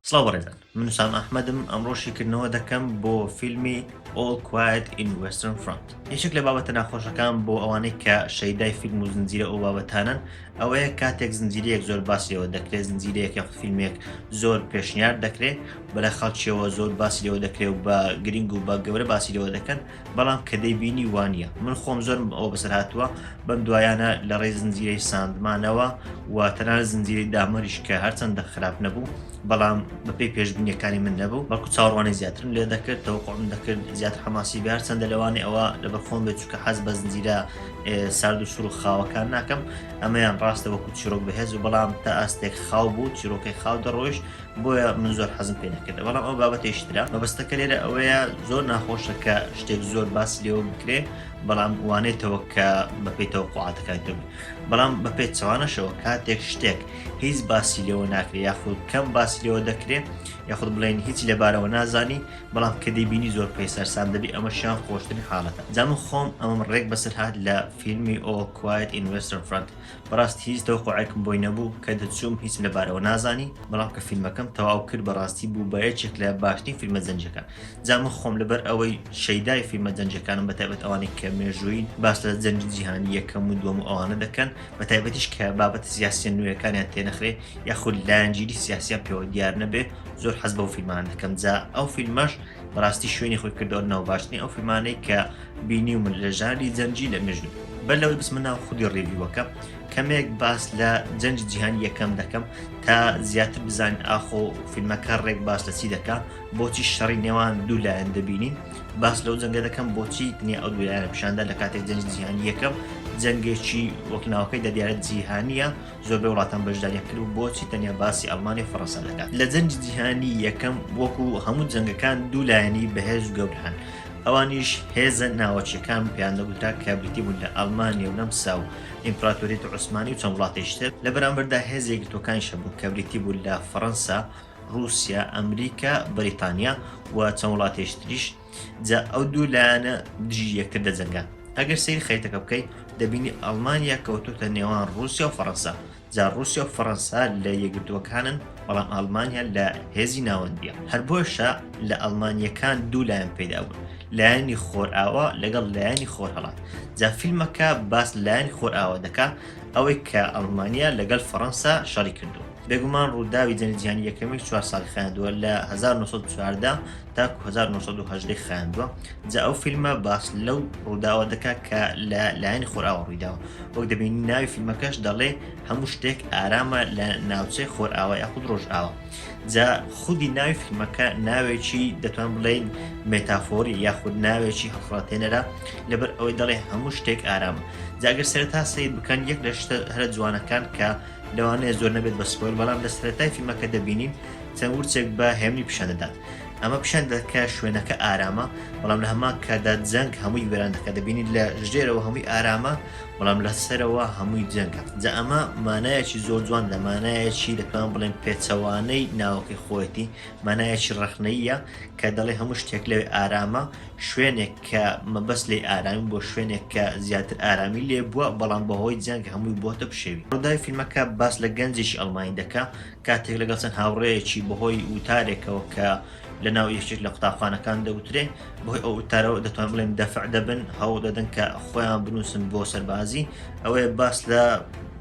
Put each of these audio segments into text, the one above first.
سڵاو بەڕێزان من وسام ئەحمەدم ئەمڕۆ شیکردنەوە دەکەم بۆ فیلمی All Quiet in Western Front یەکێک لە بابەتە ناخۆشەکان بۆ ئەوانەی کە شەیدای فیلم و زنجیرە ئەو بابەتانەن ئەوەیە کاتێک زنجیرەیەک زۆر باسی لێوە دەکرێت زنجیرەیەک یاخود فیلمێک زۆر پێشنیار دەکرێت بەلای خەڵکیەوە زۆر باسی لێوە دەکرێت و بە گرنگ و بە گەورە باسی لێوە دەکەن بەڵام کە دەیبینی وانە من خۆم زۆرم ئەوە بەسەر هاتووە بەم دوایانە لە ڕێی زنجیرەی ساندمانەوە و تەنانەت زنجیرەی دامەریش کە هەرچەندە خراپ نەبوو بەڵام بەپێی پێشبینیەکانی من نەبوو بەڵکو چاوەڕوانی زیاترم لێ دەکرد تەوەقعم دەکرد زیاتر حەماسی بێ هەرچەندە لەوانەیە ئەوە لەبەر خۆم بێت چونکە حەز بە زنجیرە سارد و سوور و خاوەکان ناکەم ئەمەیان ڕاستە وەکو چیرۆک بەهێز و بەڵام تا ئاستێک خاو بوو چیرۆکەی خاو دەڕۆیشت بۆیە من زۆر حەزم پێ نەکرد بەڵام ئەو بابەتێکی ترە مەبەستەکە لێرە ئەوەیە زۆر ناخۆشە کە شتێک زۆر باسی لێوە بکرێ بەڵام وانێتەوە کە بەپێی تەوەقعاتەکانی تۆ بێت بەڵام بە پێچەوانەشەوە کاتێک شتێک هیچ باسی لێوە ناکرێ یاخود کەم باسی لێوە دەکرێ یاخود بڵێن هیچ لەبارەوە نازانی بەڵام کە دەیبینی زۆر پێی سەرسام دەبی ئەمەشیان خۆشترین حاڵەتە جا من خۆم ئەمەم ڕێک بەسەر هات لە فیلمی All Quiet in Western Front بەڕاستی هیچ تەوەقوعێکم بۆی نەبوو کە دەچووم هیچم لەبارەوە نازانی بەڵام کە فیلمەکەم تەواو کرد بەڕاستی بوو بە یەکێک لە باشترین فیلمە جەنگیەکان جا من خۆم لەبەر ئەوەی شەیدای فیلمە جەنگیەکانم بەتایبەت ئەوانەی کە مێژوویین باس لە جەنگی جیهانی یەکەم و دووەم و ئەوانە دەکەن بەتایبەتیش کە بابەتە سیاسیە نوێیەکانیان تێنەخرێ یاخود لایەنگیری سیاسیان پێوە دیار نەبێ زۆر حەز بەو فیلمانە دەکەم جا ئەو فیلمەش بەڕاستی شوێنی خۆی کردەوە ناو باشترین ئەو فیلمانەی کە بینیومن لە ژانری جەنگی لە مێژوو بەر لەوەی بچمە ناو خودی review ەکە کەمێک باس لە جەنگی جیهانی یەکەم دەکەم تا زیاتر بزانین ئاخۆ فیلمەکە ڕێک باس لە چی دەکا بۆچی شەڕی نێوان دوو لایەن دەبینین باس لەو جەنگە دەکەم بۆچی تەنیا ئەو دوو لایەنە پیشاندا لە کاتێک جەنگی جیهانی یەکەم جەنگێکی وەک ناوەکەی دەدیارە جیهانیە زۆربەی وڵاتان بەشداریان کرد و بۆچی تەنیا باسی ئەڵمانیا و فەڕەنسا دەکات لە جەنگی جیهانی یەکەم وەکو هەموو جەنگەکان دوو لایەنی بەهێز و گەورە هەن ئەوانیش هێزە ناوەکیەکان پێیان دەگوترا کە بریتی بوون لە ئەڵمانیا و نەمسا و ئیمپراتۆریەتی عوسمانی و چەند وڵاتێکی تر لە بەرامبەردا هێزە یەکگرتووەکانیش هەبوو کە بریتی بوون لە فەڕەنسا ڕووسیا، ئەمریکا، بەریتانیا و چەند وڵاتێکی تریش، جا ئەو دوو لایەنە دژی یەکتر دەجەنگان. ئەگەر سەیری خەریتەکە بکەی دەبینی ئەڵمانیا کەوتۆتە نێوان ڕووسیا و فەڕەنسا، جا ڕووسیا و فەڕەنسا لە یەکگرتووەکانن بەڵام ئەڵمانیا لە هێزی ناوەندیە. هەر بۆیەشە لە ئەڵمانیەکان دوو لایەن پەیدا بوون، لایەنی خۆرئاوا لەگەڵ لایەنی خۆرهەڵات. جا فیلمەکە باس لە لایەنی خۆرئاوا دەکا، ئەوەی کە ئەڵمانیا لەگەڵ فەڕەنسا شەڕی کردووە. بێگومان ڕووداوی جەنگی جیهانی یەکەمیش چوار ساڵی خایاندووە لە 1914 تاکو 1918 خایاندووە جا ئەو فیلمە باس لەو ڕووداوە دەکات کە لە لایەنی خۆرئاوا ڕوویداوە وەک دەبینی ناوی فیلمەکەش دەڵێ هەموو شتێک ئارامە لە ناوچەی خۆرئاوا یاخود ڕۆژئاوا جا خودی ناوی فیلمەکە ناوێکی دەتوان بڵێین مێتافۆری یاخود ناوێکی هەڵخڵەتێنەرە لەبەر ئەوەی دەڵێ هەموو شتێک ئارامە جا گەر سەرەتا سەیر بکەن یەک لە شتە هەرە جوانەکان کە لەوانەیە زۆر نەبێت بە spoil بەڵام لە سەرەتای فیلمەکە دەبینین چەند ورچێک بە هێمنی پیشان دەدات ئەمە پیشان دەدات کە شوێنەکە ئارامە بەڵام لە هەمان کاتدا جەنگ هەمووی وێران دەکات دەبینین لە ژێرەوە هەمووی ئارامە بەڵام لە سەرەوە هەمووی جەنگە جا ئەمە مانایەکی زۆر جوان لە مانایەکی دەتوان بڵێن پێچەوانەی ناوەکەی خۆیەتی مانایەکی ڕەخنەییە کە دەڵێ هەموو شتێک لەوێ ئارامە شوێنێک کە مەبەست لێی ئارامی بۆ شوێنێک کە زیاتر ئارامی لێ بووە بەڵام بەهۆی جەنگ هەمووی بۆتە پشێوی. ڕووداوی فیلمەکە باس لە گەنجێکی ئەڵمانی دەکا کاتێک لەگەڵ چەند هاوڕێیەکی بەهۆی وتارێکەوە کە لە ناو یەکێک لە قوتابخانەکان دەوترێ بەهۆی ئەو وتارەوە دەتوان بڵێن دەفع دەبن هەوڵ دەدەن کە خۆیان بنووسن بۆ سەربازی ئەوەیە باس لە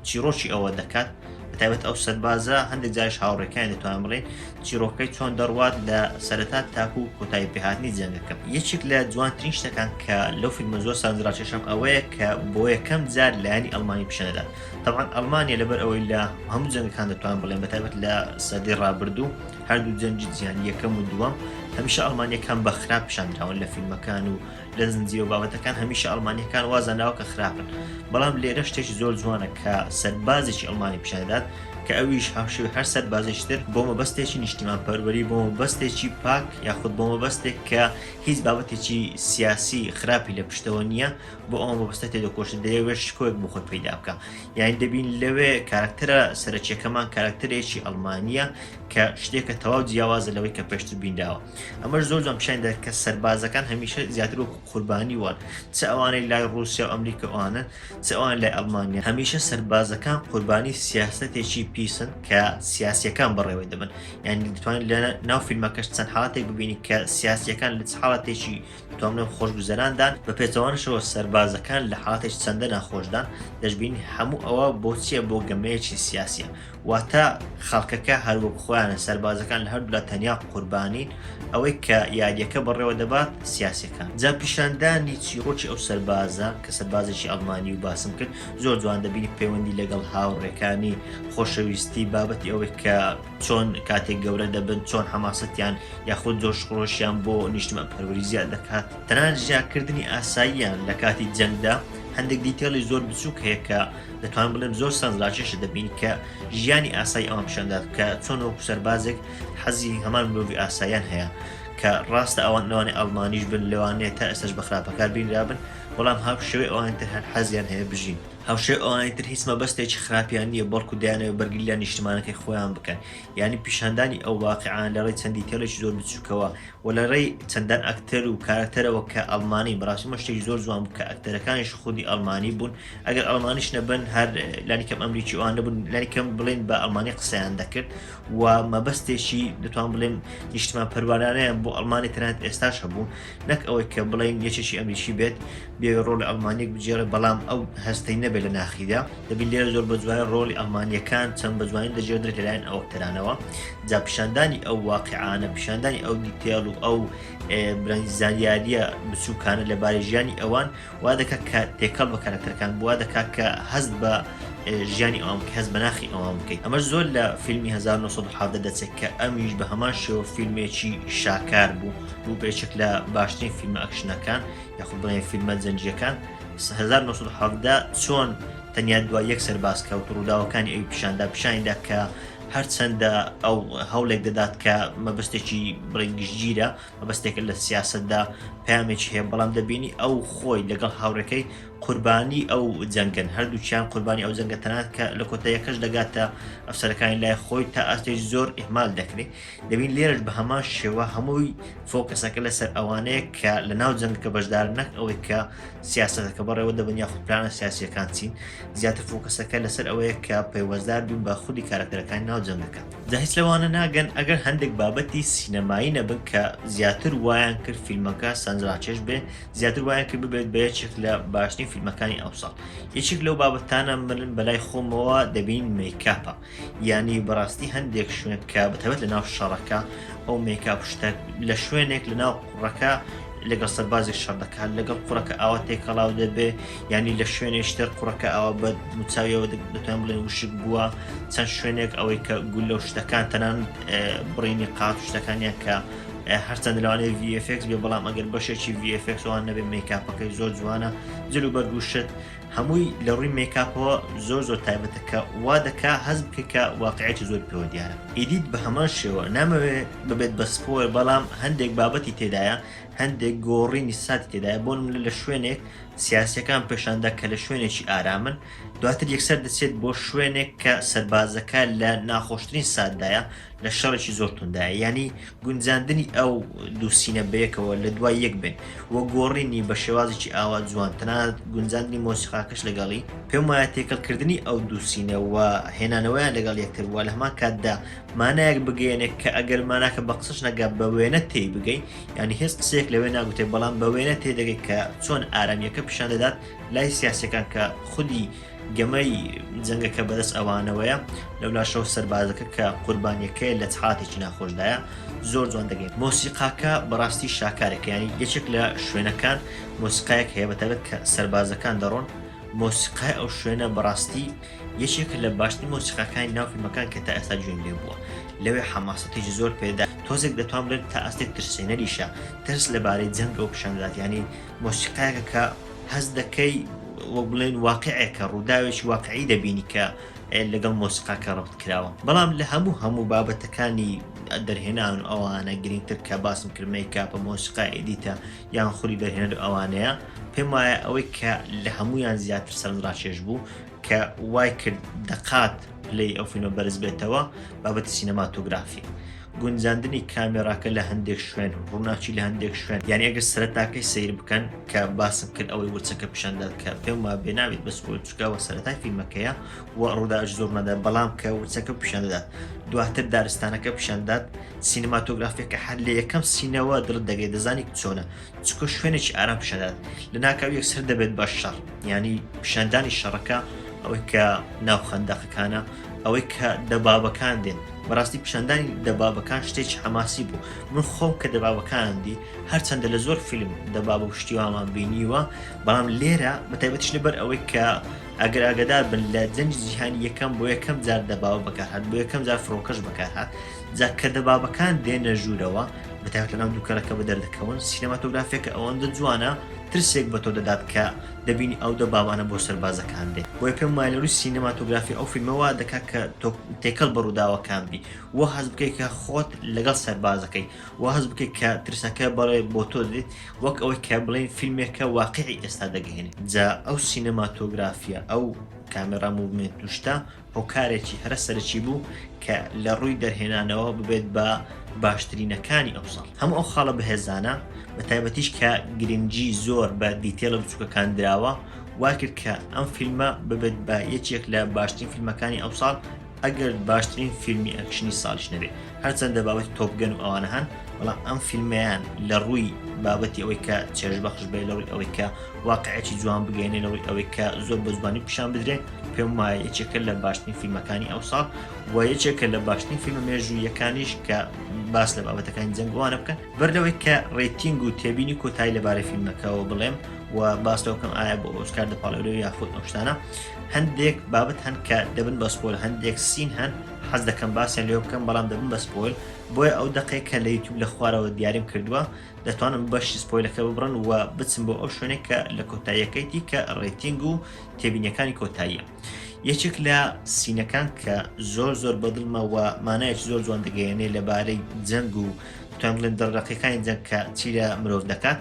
چیڕۆکی ئەوە دەکات بەتایبەت ئەو سەربازە هەندێک جاریش هاوڕێکانی دەتوانم بڵێن چیرۆکەکەی چۆن دەڕوات لە سەرەتا تاکو کۆتایی پێهاتنی جەنگەکە یەکێک لە جوانترین شتەکان کە لەو فیلمە زۆر سەرنجڕاکێشم ئەوەیە کە بۆ یەکەم جار لایەنی ئەڵمانی پیشان دەدات تەبعەن ئەڵمانیا لەبەر ئەوەی لە هەموو جەنگەکان دەتوان بڵێن بەتایبەت لە سەدەی ڕابردوو هەردوو جەنگی جیهانی یەکەم و دووەم هەمیشە ئەڵمانیەکان بە خراپ پیشاندراون لە فیلمەکان و لە زنجیرە و بابەتەکان هەمیشە ئەڵمانیەکان وازانراوە کە خراپن بەڵام لێرە شتێکی زۆر جوانە کە سەربازێکی ئەڵمانی پیشاندات کە ئەویش هاوشێوەی هەر سەربازێکی تر بۆ مەبەستێکی نیشتیمانپەروەری بۆ مەبەستێکی پاک یاخود بۆ مەبەستێک کە هیچ بابەتێکی سیاسی خراپی لە پشتەوە نییە بۆ ئەو مەبەستە تێدەکۆشێت دەیەوێت شکۆیەک بۆ خۆی پەیدا بکە یانی دەبین لەوێ کارکتەرە سەرەکیەکەمان کارکتەرێکی ئەڵمانیە کە شتێکە تەواو جیاوازە لەوەی کە پێشتر بینراوە ئەمەش زۆر جوان پیشانی دەدات کە سەربازەکان هەمیشە زیاتر وەکو قوربانی وان چ ئەوانەی لای ڕووسیا و ئەمریکا ئەوانن چ ئەوان لای ئەڵمانیا هەمیشە سەربازەکان قوربانی سیاسەتێکی پیسن کە سیاسیەکان بەڕێوەی دەبن یعنی دەتوانین لە ناو فیلمەکەش چەند حاڵەتێک ببینی کە سیاسیەکان لە چ حاڵەتێکی دەتوانم خۆشگوزەراندان بە پێچەوانەشەوە سەربازەکان لە حاڵەتێکی چەندە ناخۆشدان دەشبین هەموو ئەوە بۆ چییە بۆ گەمەیەکی سیاسیە واتە خەڵکەکە هەر وەک خۆیانە سەربازەکان لە هەردوولا تەنیا قوربانین ئەوەی کە یاریەکە بەڕێوە دەبات سیاسەکان جا پیشاندانی چیڕۆکی ئەو سەربازە کە سەربازێکی ئەڵمانی و باسم کرد زۆر جوان دەبینی پەیوەندی لەگەڵ هاوڕێکانی خۆشەویستی بابەتی ئەوەی کە چۆن کاتێک گەورە دەبن چۆن حەماسەتیان یاخود جۆش خرۆشیان بۆ نیشتمان پەروەری زیاد دەکات تەنانەت ژیانکردنی ئاساییان لە کاتی جەنگدا هەندێک detail ی زۆر بچووک هەیە کە دەتوانم بڵێم زۆر سەرنجڕاکێشە دەبین کە ژیانی ئاسایی ئەوان پیشاندات کە چۆن وەکو سەربازێک حەزی هەمان مرۆڤی ئاساییان هەیە کە ڕاستە ئەوان لەوانەیە ئەڵمانیش بن لەوانەیە تا ئێستاش بە خراپەکار بینرابن بەڵام هاوشێوەی ئەوانی تر هەر حەزیان هەیە بژین. هاوشێوەی ئەوانی تر هیچ مەبەستێکی خراپیان نییە بەڵکو دەیانەوێت بەرگری لە نیشتمانەکەی خۆیان بکەن یانی پیشاندانی ئەو واقیعانە لە ڕێی چەند detail ێکی زۆر بچووکەوە و لە ڕێی چەندان ئەکتەر و کارەکتەرەوە کە ئەڵمانین بەڕاستی ئەمە شتێکی زۆر جوان بوو کە ئەکتەرەکانیش خودی ئەڵمانی بوون ئەگەر ئەڵمانیش نەبن هەر لانی کەم ئەمریکی ئەوان نەبوون لانی کەم بڵێن بە ئەڵمانی قسەیان دەکرد و مەبەستێکی دەتوان بڵێم نیشتمان پەروارانەیان بۆ ئەڵمانی تەنانەت ئێستاش هەبوو نەک ئەوەی کە بڵێن یەکێکی ئەمریکی بێت بێ ڕۆڵی ئەڵمانیەک بگێڕێ بەڵام ئەو هەستەی نەبێت لە ناخیدا دەبین لێرە زۆر بە جوانی ڕۆڵی ئەڵمانیەکان چەند بە جوانی دەگێڕدرێت لەلایەن ئەو ئەکتەرانەوە جا پیشاندانی ئەو واقعانە پیشاندانی ئەو detail و ئەو برنج زانیاریە بچووکانە لەبارەی ژیانی ئەوان وا دەکات کە تێکەڵ بە کارەکتەرەکان بووە دەکات کە هەست بە ژیانی ئەوان بکەیت هەست بە ناخی ئەوان بکەیت ئەمەش زۆر لە فیلمی 1970 دەچێت کە ئەمیش بە هەمان شێوە فیلمێکی شاکار بوو بوو بە یەکێک لە باشترین فیلمە ئەکشنەکان یاخود بڵێن فیلمە جەنگییەکان 1970 چۆن تەنیا دوای یەک سەرباز کەوت ڕووداوەکانی ئەوی پیشاندا پیشانیدا کە هەرچەندە ئەو هەوڵێک دەدات کە مەبەستێکی بڵێن گشتگیرە مەبەستێکە لە سیاسەتدا پەیامێکی هەیە بەڵام دەبینی ئەو خۆی لەگەڵ هاوڕێکەی قوربانی ئەو جەنگەن هەردووکیان قوربانی ئەو جەنگە تەنانەت کە لە کۆتاییەکەش دەگاتە ئەفسەرەکانی لای خۆی تا ئاستێک زۆر ئیهمال دەکرێت دەبین لێرەش بە هەمان شێوە هەمووی focus ەکە لەسەر ئەوانەیە کە لە ناو جەنگەکە بەشدار نەک ئەوەی کە سیاسەتەکە بەڕێوە دەبن یاخود پلانە سیاسیەکان چین زیاتر focus ەکە لەسەر ئەوەیە کە پەیوەستدار بین بە خودی کارەکتەرەکانی ناو جەنگەکە. جا هیچ لەوانە ناگەن ئەگەر هەندێک بابەتی سینەمایی نەبن کە زیاتر وایان کرد فیلمەکە سەرنجڕاکێش بێ زیاتر وایان کرد ببێت بە یەکێک لە باشترین فیلمەکانی ئەوساڵ یەکێک لەو بابەتانە من بەلای خۆمەوە دەبین مەیکاپە یانی بەڕاستی هەندێک شوێن کە بەتایبەت لە ناو شەڕەکە ئەو مێکاپ شتە لە شوێنێک لە ناو قوڕەکە لەگەڵ سەربازێک شەڕ دەکات لەگەڵ قوڕەکە ئاوا تێکەڵاو دەبێ ینی لە شوێنێشتر قوڕەکە ئاوا بە موچاویەوە دەتوان بڵێن وشک بووە چەند شوێنێک ئەوەی کە گولە و شتەکان تەنان بڕینی قات و شتەکانیان کە هەرچەند لەوانەیە VFX بێ بەڵام ئەگەر بەشێکی VFX وان نەبێ مێکاپەکەی زۆر جوانە جل و بەرگ و شت هەمووی لە ڕووی مێکاپەوە زۆر زۆر تایبەتە کە وا دەکا هەست بکەی کە واقعێکی زۆر پێوە دیارە. edit بە هەمان شێوە نامەوێ ببێت بە spoiler بەڵام هەندێک بابەتی تێدایە هەندێک گۆڕینی ساتی تێدایە بۆ نمونە لە شوێنێک سیاسیەکان پێشاندا کە لە شوێنێکی ئارامن دواتر یەکسەر دەچێت بۆ شوێنێک کە سەربازەکە لە ناخۆشترین ساتدایە لە شەڕێکی زۆر توندایە یانی گونجاندنی ئەو دوو scene ە بەیەکەوە لە دوای یەک بێن و گۆڕینی بە شێوازێکی ئاوا جوان تەنانەت گونجاندنی مۆسیقاکەش لەگەڵی پێم وایە تێکەڵکردنی ئەو دوو scene ە و هێنانەوەیان لەگەڵ یەکتر وە لە هەمان کاتدا مانایەک بگەیەنێت کە ئەگەر ماناکە بە قسەش نەگا بە وێنە تێی بگەی یانی هیچ قسەیەک لەوێ ناگوتێ بەڵام بە وێنە تێدەگەی کە چۆن ئارامیەکە پیشان دەدات لای سیاسەکان کە خودی گەمەی جەنگەکە بەدەست ئەوانەوەیە، لەولاشەوە سەربازەکە کە قوربانیەکەیە لە چ حاڵەتێکی ناخۆشدایە زۆر جوان دەگەین. مۆسیقاکە بەڕاستی شاکارێکە یانی یەکێک لە شوێنەکان مۆسیقایەک هەیە بەتایبەت کە سەربازەکان دەڕۆن مۆسیقای ئەو شوێنە بەڕاستی یەکێکە لە باشترین مۆسیقاکانی ناو فیلمەکان کە تا ئێستا گوێم لێ بووە لەوێ حەماسەتێکی زۆر پێدا تۆزێک دەتوان بڵێم تا ئاستێک ترسێنەریشە ترس لەبارەی جەنگەوە پیشان دەدات یانی مۆسیقایەکە کە هەست دەکەی وەک بڵێن واقعێکە ڕووداوێکی واقعی دەبینی کە لەگەڵ مۆسیقاکە ڕەبت کراوە بەڵام لە هەموو هەموو بابەتەکانی دەرهێنان و ئەوانە گرنگتر کە باسم کرد مەیکاپە مۆسیقا edit ە یان خولی دەرهێنەر و ئەوانەیە پێم وایە ئەوەی کە لە هەمویان زیاتر سەرنجڕاکێش بوو کە وای کرد دەقات پلەی ئەو فیلمە بەرز بێتەوە بابەتی سینەماتۆگرافی. گونجاندنی کامێراکە لە هەندێک شوێن، ڕووناکی لە هەندێک شوێن، یانی ئەگەر سەرەتاکەی سەیر بکەن کە باسم کرد ئەوەی ورچەکە پیشان دات کە پێم وابێ نابێت بە spoil چونکە ئەوە سەرەتای فیلمەکەیە و ڕووداوێکی زۆر نادات، بەڵام کە ورچەکە پیشان دەدات دواتر دارستانەکە پیشان دات سینەماتۆگرافیەکە هەر لە یەکەم scene ەوە دڵت دەگەیت دەزانی چۆنە چونکە شوێنێکی ئارام پیشان دات لە ناکاو یەکسەر دەبێت بە شەڕ یانی پیشاندانی شەڕەکە ئەوەی کە ناو خەندەقەکانە ئەوەی کە دەبابەکان دێن بەڕاستی پیشاندانی دەبابەکان شتێکی حەماسی بوو من خۆم کە دەبابەکان دی هەرچەندە لە زۆر فیلم دەبابە و شتیوامان بینیوە بەڵام لێرە بەتایبەتیش لەبەر ئەوەی کە ئەگەر ئاگدار بن لە جەنگی جیهانی یەکەم بۆ یەکەم جار دەباوە بەکارهات بۆ یەکەم جار فڕۆکەش بەکارهات جا کە دەبابەکان دێنە ژوورەوە بەتایبەت لەناو دووکەڵەکە بەدەر دەکەون سینەماتۆگرافیەکە ئەوەندە جوانە ترسێک بە تۆ دەدات کە دەبینی ئەو دەبابانە بۆ سەربازەکان دێ بۆیە پێم وایە لە ڕووی سینەماتۆگرافی ئەو فیلمە وا دەکات کە تۆ تێکەڵ بە ڕووداوەکان بی و هەست بکەیت کە خۆت لەگەڵ سەربازەکەی و هەست بکەیت کە ترسەکە بەڵێ بۆ تۆ دێت وەک ئەوەی کە بڵێین فیلمێکە واقیعی ئێستا دەگەیەنێ جا ئەو سینەماتۆگرافیە ئەو camera movement و شتە هۆکارێکی هەرە سەرەکی بوو کە لە ڕووی دەرهێنانەوە ببێت بە باشترینەکانی ئەو ساڵ. هەموو ئەو خاڵە بەهێزانە، بە تایبەتیش کە گرنگی زۆر بە detail ە بچووکەکان دراوە، وای کرد کە ئەم فیلمە ببێت بە یەکێک لە باشترین فیلمەکانی ئەو ساڵ، ئەگەر باشترین فیلمی ئەکشنی ساڵیش نەبێت. هەرچەندە بابەتی Top Gun و ئەوانە هەن، بەڵام ئەم فیلمەیان لە ڕووی بابەتی ئەوەی کە چێژبەخش بێت، لە ڕووی ئەوەی کە واقعێکی جوان بگەیەنێ، لە ڕووی ئەوەی کە زۆر بە جوانی پیشان بدرێ، پێم وایە یەکێکە لە باشترین فیلمەکانی ئەو ساڵ و یەکێکە لە باشترین فیلمە مێژوویەکانیش کە باس لە بابەتەکانی جەنگوانە بکەن. بەر لەوەی کە rating و تێبینی کۆتایی لەبارەی فیلمەکەوە بڵێم و باس لەوە بکەم ئایا بۆ ئۆسکار دەپاڵێورێ یاخود ئەو شتانە، هەندێک بابەت هەن کە دەبن بە spoil، هەندێک scene هەن حەز دەکەم باسیان لێوە بکەم بەڵام دەبن بە spoil، بۆیە ئەو دەقەی کە لە یوتیوب لە خوارەوە دیاریم کردووە دەتوانن بەشی spoil ەکە ببڕن و بچن بۆ ئەو شوێنێک کە لە کۆتاییەکەیتی کە rating و تێبینیەکانی کۆتاییە. یەکێک لە scene ەکان کە زۆر زۆر بەدڵمە و مانایەکی زۆر جوان دەگەیەنێ لەبارەی جەنگ و دەتوانین بڵێن دڕڕەقیەکانی جەنگ کە چی لە مرۆڤ دەکات،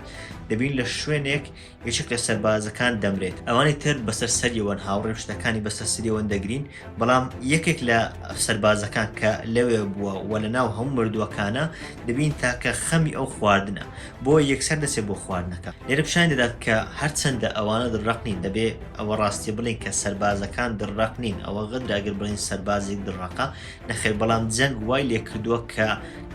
دەبین لە شوێنێک یەکێک لە سەربازەکان دەمرێت، ئەوانی تر بەسەر سەریەوەن، هاوڕێ و شتەکانی بەسەر سەریەوەن دەگرین، بەڵام یەکێک لە سەربازەکان کە لەوێ بووە و لە ناو هەموو مردووەکانە، دەبین تاکە خەمی ئەو خواردنە، بۆیە یەکسەر دەچێت بۆ خواردنەکە. لێرە پیشانی دەدات کە هەرچەندە ئەوانە دڵڕەق نین، دەبێ ئەوە ڕاستیە بڵێین کە سەربازەکان دڵڕەق نین، ئەوە غەدرە ئەگەر بڵێین سەربازێک دڵڕەقە، نەخێر، بەڵام جەنگ وای لێکردووە کە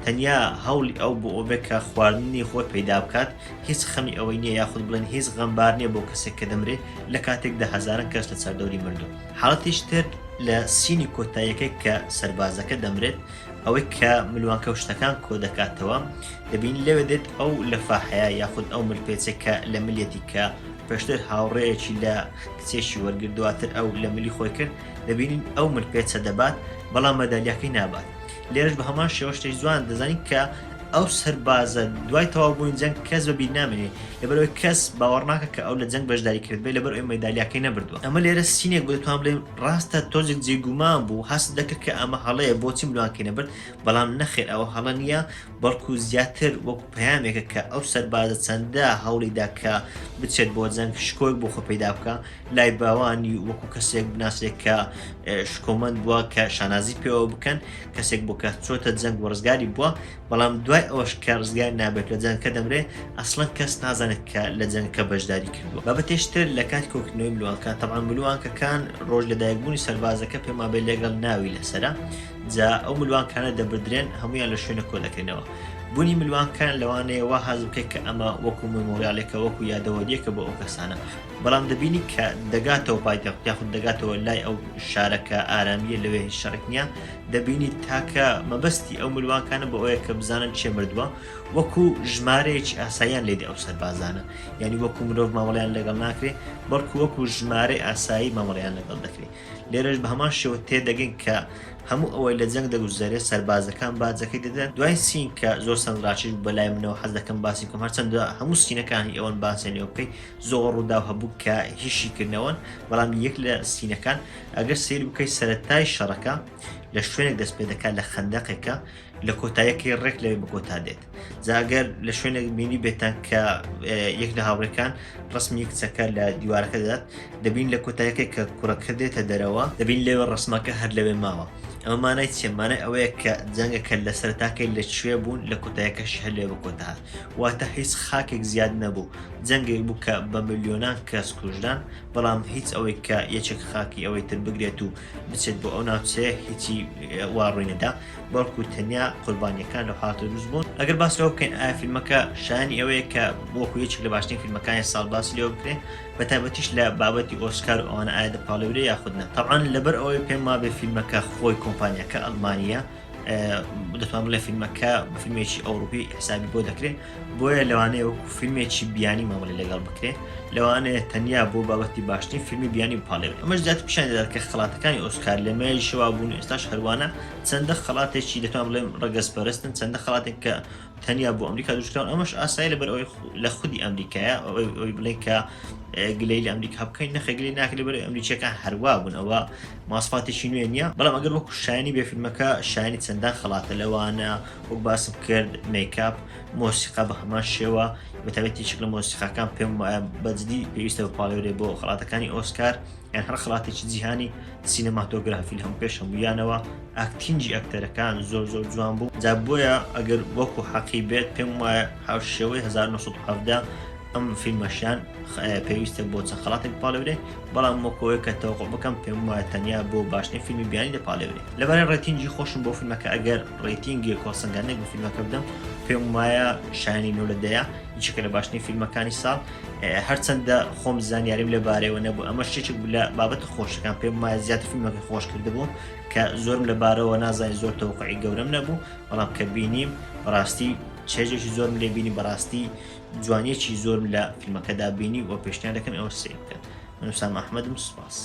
تەنیا هەوڵی ئەو بۆ ئەوە بێت کە خواردنی خۆی پەیدا بکات، هیچ خەمی ئەوەی نییە یاخود بڵێن هیچ غەمبار نییە بۆ کەسێک کە دەمرێ لە کاتێکدا هەزاران کەس لە چواردەوری مردوون. حاڵەتیش تر لە scene ی کۆتاییەکەی کە سەربازەکە دەمرێت ئەوەی کە ملوانکە و شتەکان کۆدەکاتەوە دەبینی لەوێ دێت ئەو لەفاحەیە یاخود ئەو ملپێچێک کە لە ملیەتی کە پێشتر هاوڕێیەکی لە کچێکی وەرگرت دواتر ئەو لە ملی خۆی کرد دەبینین ئەو ملپێچە دەبات بەڵام مەدالیاکەی نابات لێرەش بە هەمان شێوە شتێک جوان دەزانین کە ئەو سەربازە دوای تەواوبوونی جەنگ کەس بە بیر نامێنێ لەبەرئەوەی کەس باوەڕ ناکە کە ئەو لە جەنگ بەشداری کردبێ لەبەرئەوەی مەدالیاکەی نەبردووە ئەمە لێرە scene ێک بوو دەتوانم بڵێم ڕاستە تۆزێک جێگومان بوو هەست دەکرد کە ئەمە هەڵەیە بۆچی ملوانکەی نەبرد بەڵام نەخێر ئەوە هەڵە نییە بەڵکو زیاتر وەکو پەیامێکە کە ئەو سەربازە چەندە هەوڵیدا کە بچێت بۆ جەنگ شکۆی بۆ خۆ پەیدا بکە لای باوانی وەکو کەسێک بناسرێت کە شکۆمەند بووە کە شانازی پێوە بکەن کەسێک بۆ کە چۆتە جەنگ و ڕزگاری بووە بەڵام دوای ئەوەش کە ڕزگار نابێت لە جەنگەکە دەمرێ ئەسڵەن کەس نازانێت کە لە جەنگەکە بەشداری کردووە بابەتێشتر لە کاتی کۆکردنەوەی ملوانکان تەبعەن ملوانکەکان ڕۆژ لەدایکبوونی سەربازەکە پێم وابێت لەگەڵ ناوی لەسەرە جا ئەو ملوانکانە دەبردرێن هەمویان لە شوێنە کۆ دەکرێنەوە بوونی ملوانکان لەوانەیە وا هەست بکەیت کە ئەمە وەکو memorial ێکە وەکو یادەوەریەکە بۆ ئەو کەسانە بەڵام دەبینی کە دەگاتەوە پایتەخت یاخود دەگاتەوە لای ئەو شارە کە ئارامیە لەوێ هیچ شەڕێک نییە دەبینی تاکە مەبەستی ئەو ملوانکانە بۆ ئەوەیە کە بزانن چێ مردووە وەکو ژمارەیەکی ئاساییان لێدێ ئەو سەربازانە یعنی وەکو مرۆڤ مامەڵیان لەگەڵ ناکرێ بەڵکو وەکو ژمارەی ئاسایی مامەڵیان لەگەڵ دەکرێت لێرەش بە هەمان شێوە تێدەگەین کە هەموو ئەوەی لە جەنگ دەگوزەرێت سەربازەکان باجەکەی دەدەن دوای scene کە زۆر سەرنجڕاکێش بوو بەلای منەوە حەز دەکەم باسی بکەم هەرچەندە هەموو scene ەکانی ئەوەن باسیان لێوە بکەی زۆر ڕووداو هەبوو کە هی شیکردنەوەن بەڵام یەک لە scene ەکان ئەگەر سەیر بکەی سەرەتای شەڕەکە لە شوێنێک دەست پێ دەکات لە خەندەقێکە. لە کۆتایەکەی ڕێک لەوێ بە کۆتا دێت. جا گەر لە شوێنێک بینی بێتان کە یەک لە هاوڕێکان ڕسمی کچەکە لە دیوارەکە دەدات دەبین لە کۆتایەکەی کە کوڕەکە دێتە دەرەوە دەبین لەوێ ڕسمەکە هەر لەوێ ماوە ئەمە مانای چیە مانای ئەوەیە کە جەنگەکە لە سەرتاکەی لە کوێ بوون لە کۆتایەکەش هەر لێ بە کۆتا هات واتە هیچ خاکێک زیاد نەبوو جەنگێک بوو کە بە ملیۆنان کەس کوژران بەڵام هیچ ئەوەی کە یەکێک خاکی ئەوەی تر بگرێت و بچێت بۆ ئەو ناوچەیە هیچی وا ڕووی نەدا بەڵکو تەنیا قوربانیەکان لەو حاڵەتە دروست بوون ئەگەر باس لەوە بکەین ئایا فیلمەکە شایانی ئەوەیە کە وەکو یەکێک لە باشترین فیلمەکانی ساڵ باسی لێوە بکرێ بە تایبەتیش لە بابەتی ئۆسکار و ئەوانە ئایا دەپاڵێورێ یاخود نا تەبعەن لەبەر ئەوەی پێم وابێ فیلمەکە خۆی کۆمپانیاکە ئەڵمانیە دەتوان بڵێ فیلمەکە بە فیلمێکی ئەوروپی حسابی بۆ دەکرێت بۆیە لەوانەیە وەکو فیلمێکی بیانی مامەڵەی لەگەڵ بکرێت لەوانەیە تەنیا بۆ بابەتی باشترین فیلمی بیانی بپاڵێورێت ئەمەش زیاتر پیشان دەدات کە خەڵاتەکانی ئۆسکار لە مێژەوە بوون و ئێستاش هەروانە چەندە خەڵاتێکی دەتوان بڵێم ڕەگەزپەرستن چەندە خەڵاتێک کە تەنیا بۆ ئەمریکا دروستکراون ئەمەش ئاسایی لەبەر ئەوەی لە خودی ئەمریکایە ئەوەی بڵێن کە گلەی لە ئەمریکا بکەین نەخێ گلەی ناکرێت لەبەر ئەمریکیەکان هەروا بوون ئەوە ماسفاتێکی نوێ نییە بەڵام ئەگەر وەکو شایانی بێ فیلمەکە شایانی چەندان خەڵاتە لەوانە وەک باسم کرد مێکاپ مۆسیقا بە هەمان شێوە بەتایبەت یەکێک لە مۆسیقاکان پێم وایە بەجدی پێویستە بپاڵێورێ بۆ خەڵاتەکانی ئۆسکار یان هەر خەڵاتێکی جیهانی سینەماتۆگرافی لە هەموو پێش هەموویانەوە acting ی ئەکتەرەکان زۆر زۆر جوان بوو جا بۆیە ئەگەر وەکو حەقی بێت پێم وایە هاوشێوەی 1970 ئەم فیلمەشیان پێویستە بۆ چەند خەڵاتێک بپاڵێورێ بەڵام وەکەوەی کە تەوەقع بکەم پێم وایە تەنیا بۆ باشترین فیلمی بیانی دەپاڵێورێ لەبارەی rating ی خۆشم بۆ فیلمەکە ئەگەر rating ێک هەڵسەنگاندنێک بۆ فیلمەکە بدەم پێم وایە شایانی نۆ لە دەیە یەکێکە لە باشترین فیلمەکانی ساڵ هەرچەندە خۆم زانیاریم لەبارەیەوە نەبوو ئەمە شتێک بوو لە بابەتە خۆشەکان پێم وایە زیاتر فیلمەکە خۆش کردبوو کە زۆرم لەبارەوە نازانی زۆر تەوقعی گەورەم نەبوو بەڵام کە بینیم بەڕاستی چێژێکی زۆرم لێ بینی بەڕاستی جوانیەکی زۆرم لە فیلمەکەدا بینی و پێشنیار دەکەم ئێوە سەیر بکەن من وسام ئەحمەدم سوپاس.